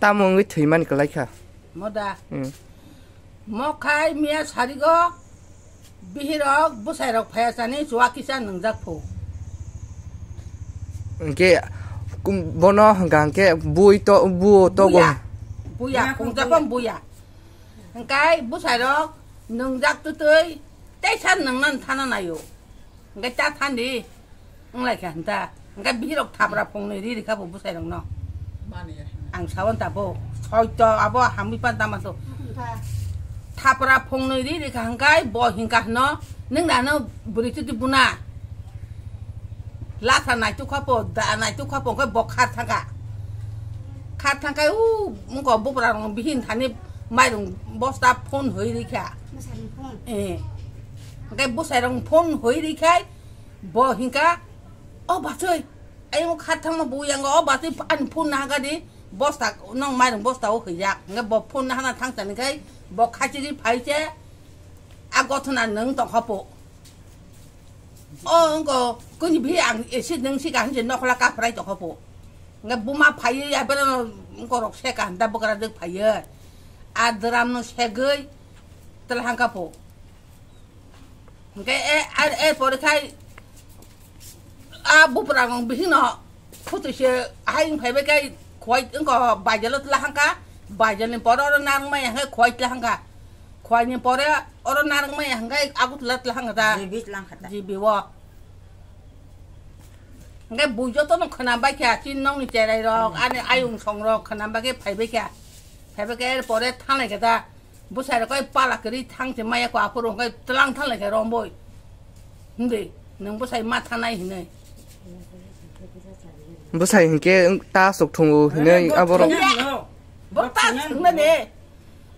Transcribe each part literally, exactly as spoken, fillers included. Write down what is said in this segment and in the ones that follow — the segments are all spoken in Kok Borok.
Tamo wngwi thwimani kwlai kha. Moda. Hmm. Mokhai miya sarigo bihirok bwsairok phaya chani chuwa kisa nwngjak phu. Hwnkhe kum-, bono hwnkha hwnkhe bui to, buo togo. Buya. Buya, buya, kungjapon buya. Hwnkhe bwsairok nwngjak twtwi teisa nwngna thana naio. Hwnkhe ta thandi. Wnglaikha hinta. Hwnkhe bihirok thapra phungnwi ri rikha bo bwsairokno. Mani ya. Ang sawan ta bo. Soito abo hamwi pan tama to. Thapra phungnwi ri rikha hwnkhe bo hingka hwno, "Nwng da no bwrwi chuti buna. Lasa naituk kha po, da naituk kha po," hwnkhe bo khar thangkha. Khar thangkha u wngko bupra rok bihin thani mairung bosta phone hoi rikha. Mwsarung phone. Eh. Hwnkhe bwsairok phone hoi rikhai. Bo hingka, "O bachoi, ayung kha thangma bo yango, o bachoi ani phone nahaka di, bosta, nong mairung bosta o hwijak." Hingke bo phone nahana thang tani kai, bo khachiri phai se, a gothona nwng tongkha po. O wngko, kuni bhi ang esi nwng si kaham se nokhola kaprai tongkha po. Hingke buma phaiye ya bera no wngko rok se kaham da bwkra dek phaiye. A dram no segoi, tela hangka po. Hingke e, ar, er pore khai a bupra rong bihing no phutu se hai wng phai bai khai khwai wngko baijalo tla hangka, baijal ni pore oro narwk maya hingke khwai tla hangka, khwai ni pore oro narwk maya hingke agutla tla hangka ta. Jibi tla hangka ta. Jibi o. Hingke bui joto no khwna bai kha, chini nok ni cherai rok, ani ayung song rok khwna bai khe phai bai kha, phai bai khe er pore thanglai kha ta. Bwsai rok khe pala kwrwi thang se maya kho aphuru hwnkhe tlang thang lai khe romboi. Hwndwi nwng bwsai ma thanai hinwi. Bwsai hinkhe ta aswk thungo hinwi aborok. Bo ta thwngna de.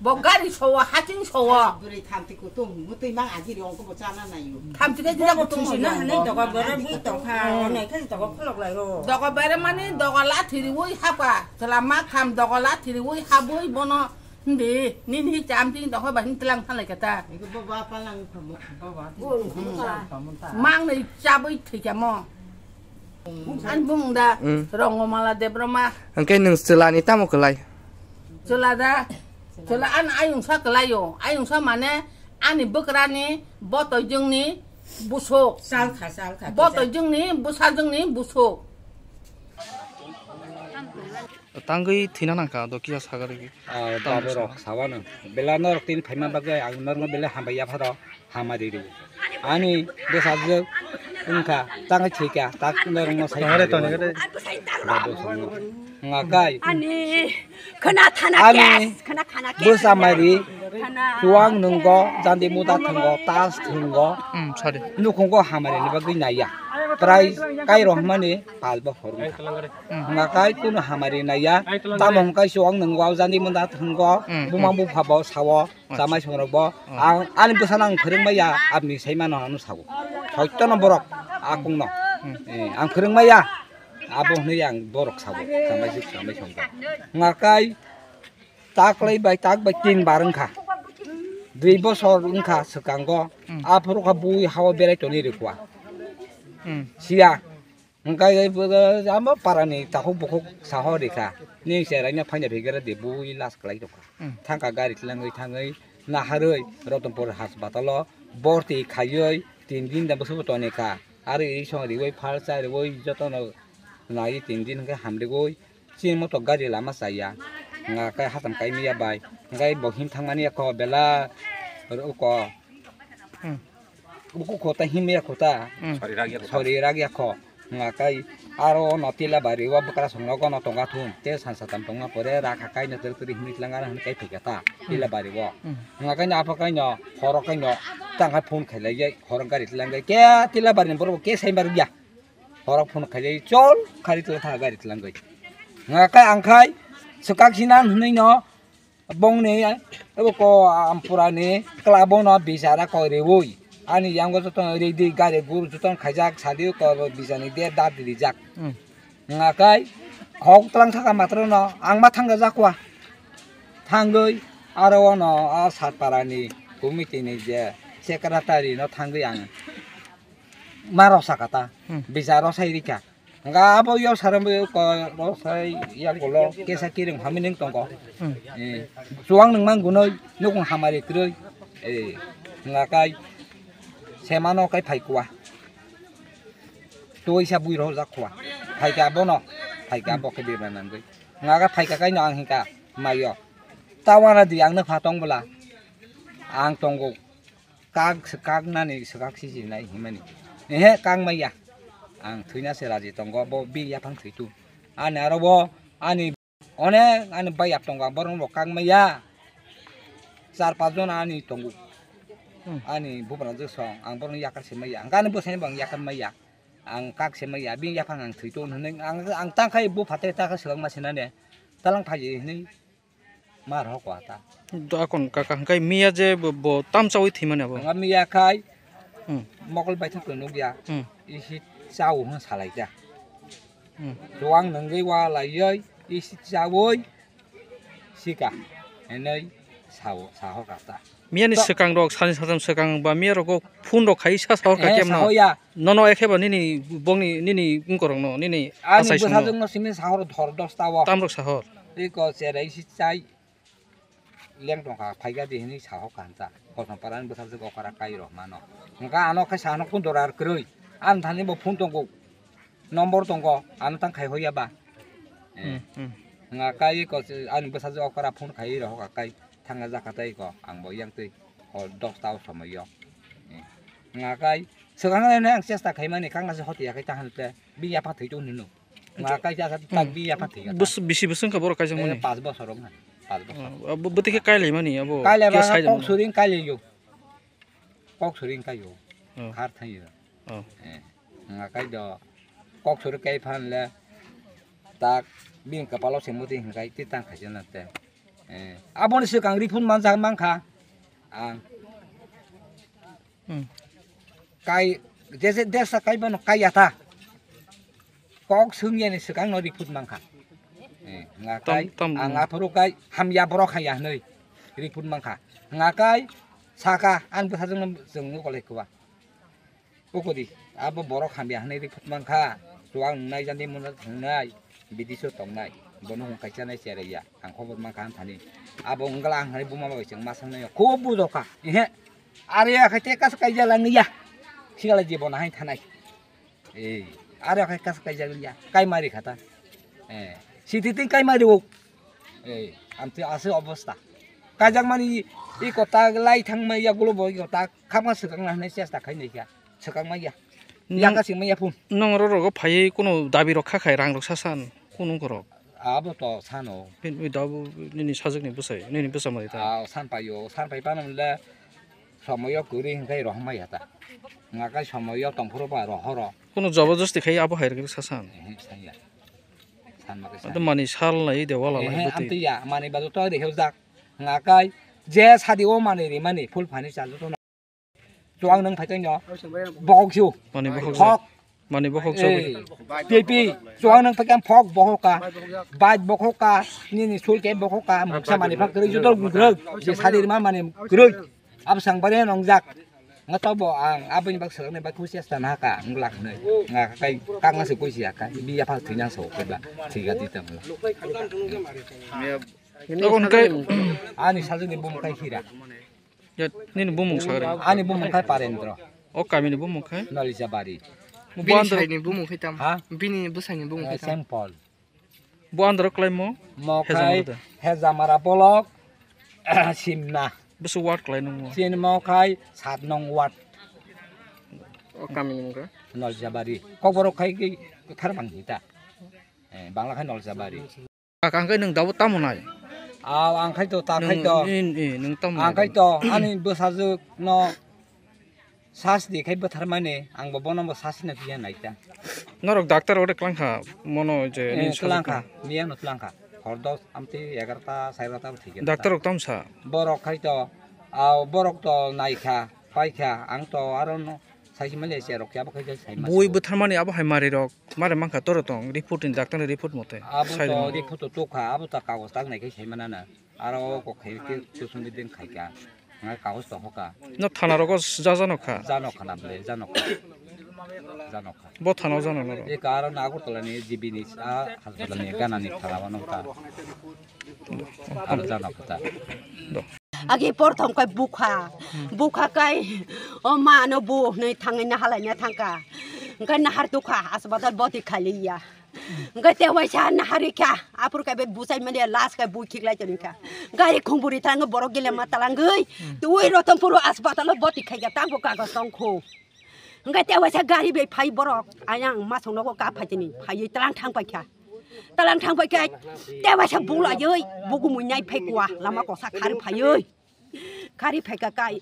Bo gari sowo, hating sowo. Bwrwi thamti kutung, mutwi mang ajiri ongko bo chana naio. Thamti khe jira kutung sina hwnwi doga bere bui tongkha, onai khe doga kholok lai ro. Doga bere mani doga lathi riwi hapa, chwla ma kham doga lathi riwi habwi bono. Hindi, nini hi cham chini tongkha ba hin tlang thalai kata. Ego bo ba palang phamo, ba ba. Mang ni chabui thikamo. Ani bumung da, hmm, Rongomala Debroma. Hwnkhe nwng chwlani tamo kwlai? Chwla da, chwla ani ayungsa kwlaio. Ayungsa mane ani bwkrani botoi jwngni busuk. Salkha, salkha. Botoi jwngni, bwsa jwngni busuk. Tangwi thwina nangkha, do kisa sagari. Ah, tamo baborok sa. Sawano. Bela norok tini phaima bagwi ang norokno belai hambai yapharo, hamari rw. Ani bwsajwk wngkha, tangwi thwikha, tak norokno sai. Tongre, tongre. Babo songno. Ngakai. Ani khwna thana ani kes, khwna thana kes. Bwsa mari, khwna. Chuwang nwngo, jandi muda thwngo, tas thwngo. Hmm, sorry. Nukhungo hamari ni bagwi naiya. Prai kai rohmani palbo horwngkha. Hmm. Ngakai kunu hamari naiya. Tamo hwnkhe chuwang nwngo, jandi muda thwngo, hmm, buma bupha bo sao. Chamai songrok bo, hmm, ang ani bwsano ang phwrwng maya, aboni sai mano ano sago. Soito no borok, akung no. Hmm. Eh, ang phwrwng maya, abo hwnwi ang borok sago. Chamai sik chamai songrok. Ngakai taklai bai tak bai tin bar wngkha. Dui bosor wngkha swkango. Hmm. Aphuru kha bui hao berai toni rikwa. Hmm. Siya. Hwnkhe amo parani takhuk bukhuk saho rikha. Ni cherai no phaina phikera de bui last kwlai tongkha. Hmm. Thangkha gari tlangwi thangwi naharwi Rotonpur haspatal o borti khaiwi tin din da bwswk tonikha. Aro iri song riwi phal cha riwi jotono naiwi tin din hwnkhe hamrigwi chini moto gari lama chaya. Hwnkhe hatam kaimya bai hwnkhe bo him thangmani eko bela uko. Hmm. Buku kota himya kota. Hmm. Sori ragya kota. Sori ragya ko. Ngakai aro no tila bari o bwkra song nogo no tonga thun. Te san satam tongma pore rakha kai no teri teri himit langana hwn kai phikata. Hmm. Tila bari o. Hmm. Ngakai no apa kai no horo kai no tang kai phone khailai jai horo gari tilang kai ke tila bari ni borok ke sai bar ya. Horo phone khailai chol khari tila tha gari tilang kai. Ngakai ang khai swkak sinan hwnwi no Bongni, abo ko, ampurani, kla bono bichara koi reui. Ani yango joto reidi gari guru joto khaijak sadi ko bichani de dad rijak. Hmm. Ngakai, khok tlang thaka matrono, ang ma thangga jakwa. Thangoi, aro ono, a satparani, committee ni je, secretary no thangoi ang. Ma rosakata, hmm, bicharo sai rikha. Nga abo yo saram bo ko ro sai yang golo kesa kiring hamining tongko. Hmm. Eh, suang nang mang gunoi nukung hamari kroi. Eh, nga kai semano kai phai kuwa. Toi sa bui ro jak kuwa. Phai ka bono, phai ka bo ke de nang goi. Nga ka phai ka kai no ang hingka mayo. Tawana di ang na pha tong bula. Ang tongo. Kak, kak nani swkak si si nai himani. Ehe, kak maya. Ang thwina se raji tongo, bo bini yaphang thwitu. Ani aro bo, ani, one, ani bai yap tongo, ang borok bo kak maya. Char pas jon ani tongo. Hmm. Ani bubra je song, ang borok yakar se maya. Ang ani bwsai bo ang yakar maya. Ang kak se maya, bini yaphang ang thwitu hwnwi, ang, ang tang khai bo phatai ta kha swkang ma sinane. Talang phaji hwnwi. Mar ho kwa ta. Do akon kaka hwnkhe miya je bo, bo tam chawi thwimani abo. Nga miya khai Hmm. mokol baithang to nukya. Hmm. Isi chao hwn salai ta. Hmm. Duang nungwi wa lai yoi isi chawi sika. Enoi sao saho kata. Miya ni To- swkang rok sani satam swkang ba miya rok phone rok khai sa sahor ka Eh, kem no. sahoya. Nono ekhe ba nini bongni nini ungkorok no nini Ani asai sung no. bwsajwk no simi sahor dhor dos ta o. Tam rok sahor. Iko cherai si chai. Leng tongkha, phaikha di hinwi sahok kha hinta. Kosom parani bwsajwk okra kai rw mano. Hwnkha ano khai sahano phone dora kwrwi. Ani thani bo phone tongo. Nombor tongo, ano tang khai hoya ba. Eh. Hmm, hmm. Hwnkha kai ko ani bwsajwk okra phone khai rw hokha kai thangna jakha tei ko ang bo yang tei. Hor dos ta o somoi o. Eh. Hwnkha kai swkang nai ang chesta khaimani kangna se hoti ya kai ta hante. Bini yapha thwi tong nino. Nga kaisa sa tak bi yapha thwi kha. Bus bisi bwswng kha borok kaisa mani. Pas bosor wng kha. Pas bosor. Oh, abo bwtwi khe kailai mani abo. Kailai ba kok suring kailai yo. Kok suring kai yo. Oh. Khar thang yo. Oh. Eh. Nga kai do kok suri kai phan le tak bini kapalo se muti hingkai ti tang khaisa na te. Eh. Aboni swkang ri phun manjak mankha. Ang. Hmm. Kai jese desa kai bono kai yata. Kok sungya ni swkang no rikut mangkha. Eh, nga Tam- kai tam- ang aphuru kai hamya borok haya hwnwi rikut mangkha. Nga kai saka ang bwsajwk no chwng nukolai kwba. Ukudi abo borok hamya hwnwi rikut mangkha. Chuang nai jani muna thangnai bidiso tongnai. Bono hung kaisa nai cheraiya. Ang khobor mankha ang thani. Abo wngla ang hai buma bai chwng ma sangnai. Khub bujokha. Ehe. Are ya khai te kas kai jala ngiya. Sigala jibon hai thanai. Eh. Are khai kas kai jala ngiya. Kai mari khata. Eh. Siti tin kai mari o. Eh. Amte ase obosta. Kajak mani i kota lai thang mai ya gulo bo i kota khama swkang na hanai chesta khai nai kha. Swkang mai ya. Nang- Yaka sing mai ya phun. Nang ro rogo phai kuno dabi rok kha khai rang rok sasan kuno korok. Abo to sano. Nini dabu nini sajwk ni bwsai, nini bwsa mari ta. Ah, san payo, san pai pano le somoyo kwrwi hwnkhe rohorma ya ta. Ngakai somoyo tongphuru ba rohoro. Kuno jabardasti khai abo hai rwgwi sasan. Ehe, sanya. San ma khe Ado sanya. Mani sal lai de wala lai Ehe, bwtwi. Amtwi ya, mani ba joto rihojak. Ngakai je sadi o mani rimani full furniture joto Chuang nang phai tongno. Bokhok siu. Mani bokhok Phok. Mani bokhok Eh. Pipi. Chuang nang phai phok bokhok ka. Bike bokhok ka. Nini sul ke bokhok ka. Muksa mani phak kwrwi joto gwdrwk. Je sadi rima mani kwrwi. Absang bare nongjak. Nga to bo ang aboni bak swrwknai bak khusi asta na ka. Nglak nai. Nga kai kang na se kuisi ya ka. Bi ya phak thina so ke ba. Thiga di tam. Tokon kai Ani sajwk ni bum kai hira. Ya, nini bumung sagri. Ani bumung khai Parendra. O kamini bumung khai? Nalisabari. Bo Bini andro saini bumung khai tam? Ha? Bini bwsaini bumung khai tam? Saint Paul. Bo andro klaimo? Mo Hezamara khai da. Hezamara bolok, Simna. Busu ward klai nung mo? Sini mo khai sat nong ward. O kamini mung kha? Nalisabari. Kokborok khai ki thar bang hita. Eh, Bangla khai Nalisabari. Kaka hwnkhe nwng dabo tamo nai? Aw, ang khai to, ta khai Nwng, to. Ni, ni, nwng tamo Ang nai khai dabo? To, ani bwsajwk no sas di khai bwtharmani, ang bo bono bo sas no piya nai ta. Norok doctor ore twlang kha, mono je Eh, nini twlang sajwk kha, no. Miya no twlang kha. Hor dos, amtwi egarota, sairota bo thik kha. Doctor rok tamo sa? Borok khai to, aw, borok to nai kha, pai kha, ang to aro no. Saisi manya se rok ya, abo khai sai ma Bui sio. Bwtharmani abo hai mari rok mare mankha toro tong report ni doctor ni report mote. Abo Sai to rok. Report to tokha, abo ta kagos tak nai khai sai manana. Aro ko khai ke tusung din khai ka. Ngai kagos to hoka. No thana rogo jajano kha. Jano khana ble, jano kha. Janokha. Bo thana o janokha. E karo na Agartala ni G B ni sa, Haspatal ni gana ni thana o nokha. Aro janokha ta. Do. Agi porthom kai bukha. Bukha kai o ma no bu nei thangai na halai na thangka. Hingke nahar tukha, asbatal boti khali ya. Hingke te waisa nahari kha, apur kai be busai mani last kai bui khiklai toni kha. Gari khumburi tang borok gile ma talangoi. Tui Rotonpur asbatal boti khai ya, tang bo kagos tong kho. Hingke te waisa gari bai phai borok, ayang masong nogo ka phai tini, phai talang thang pai kha. Talang thang pai kha, te waisa bula yoi, bugu mui nai phai kwa, lama kosa khari phai yoi. Khari phai kha kai.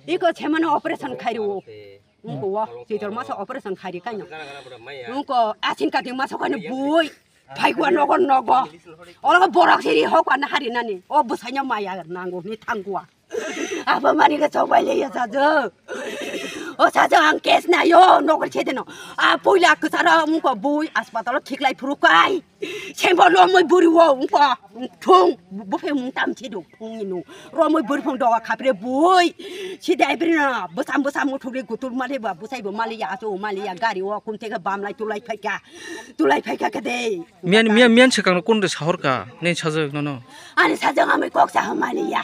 Iko semano operation khai ro. Ungko wo, sitor masa operation khai ri kai no. Ungko asin kati masa kai no bui. Phai kwa nogo nogo. Olo borok siri hokwa na hari nani. O busanya maya nango ni thangkwa. Apa mani ke chobai le ya sajo. O sajo ang kes na yo nogo chede no. A puila kusara ungko bui aspatal khiklai phuru kai. Sembo romoi buri wo ungko thung buphe mung tam chidu phung inu romoi buri phung doga khapre bui sidai bri na busam busam muthuri gutur mali ba busai bo mali ya aso mali ya gari wo kum tega bam lai tulai phaika tulai phaika kade. Mian mian mian sekang kun de sahor ka ne sajak nono. Ani sajak ami kok sa mali ya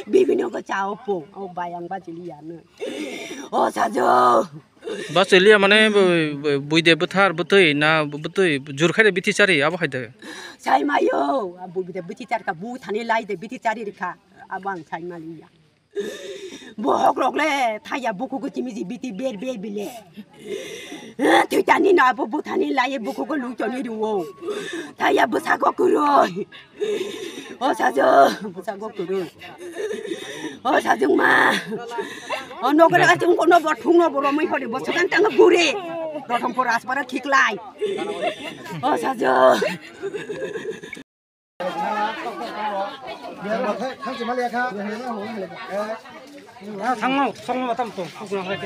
bibino ko chao po o bayang ba jili ya no o sajo. Bachiliya mane bu-, bu-, buide bwthar bwtwi na bwtwi jur khai de bithi chari abo hai de. Sai mayo, buide bithi char ka bu thani lai de bithi chari rikha, abo ang sai maliya. Bohok rok le thaya buku ko chimi ji bithi ber ber bile. Thitani na abo bu thani lai buku ko lu choni ruo. Thaya bwsa ko kuroi. O sajung, bwsa gok turu. O sajung ma. O nokre achung kono bo thung no bo romoi hori bo sukan tang gure. Rothom por aspara thik lai. O sajung. Thangno, thangno tam to, kukna hai.